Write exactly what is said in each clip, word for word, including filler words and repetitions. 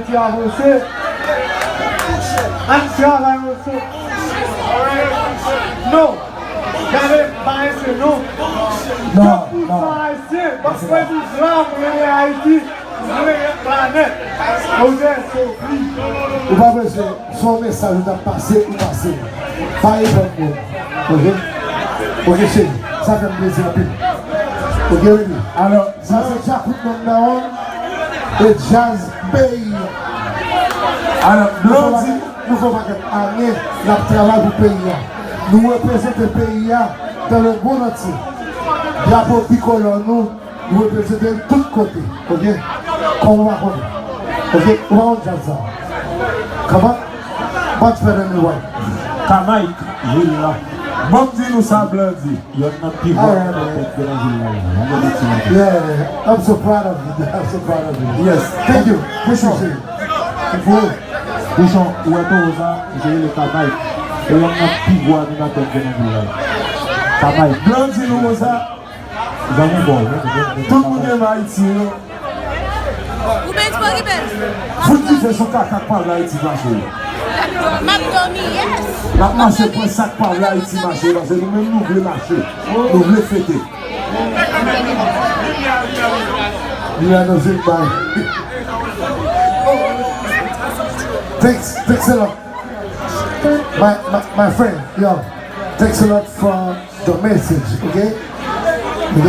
Ti avanse. Ak travay ansanm. Non. Gade, pa rete non. Non, non. Ayisyen, paske nou la, nou renmen Ayiti, nou renmen planèt. Ou pa bezwen, se yon mesaj ou t ap pase, ou pase. Pa reponn moun. Ok? Ok, cheri. Sa fè m plezi anpil. Ok, baby? Alò, sa se Djakout Nòm Dawonn e djaz peyi a. Alò, Blondy, nou fè yon pakèt ane n ap travay pou peyi a. Nou reprezante peyi a dans le monde entier. Drapo bikolò nou, nou reprezante l tout kote. Ok? Kòman w pa konnen? Ok? Ou pa konn djaz sa? Kòman? Much better than the white. Kamay, Villa. Ban m di nou sa, Blondy. Yonn nan pi gwo aktè tèt de nan vil la. Ann gade ti maten. Yeah, I'm so proud of you. I'm so proud of you. Yes. Thank you. Bouchon. Bouchon, ou wè towo sa, misye rele Kamay. Se yonn nan pi gwo animatè tèt de nan vil la. Kamay. Blondy nou konsa. Zanmi bò. Tout moun renmen Ayiti yo. Ou bèl, ou bèl. Fout dife sou kaka k pa vle Ayiti mache. M ap dòmi, yes. N ap mache pran sa k pa vle Ayiti mache, paske nou menm nou vle mache. Nou vle fete. Li anonse l bay. Thanks, thanks a lot. My, my, my friend, yo, thanks a lot for the message, ok? Ok?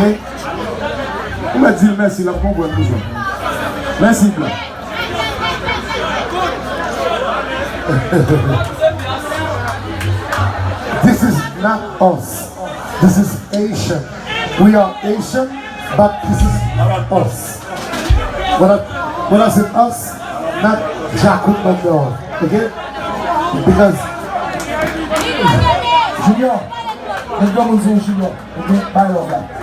Ou mèt di l mèsi, l ap konprann toujou. Mèsi, blan. This is not us. This is Haitian. We are Haitian, but this is us. When I, when I say us, not Djakout Nòm Dawonn, ok? Because Junior, let's go with you, Junior. Ok? Bye, love, bye.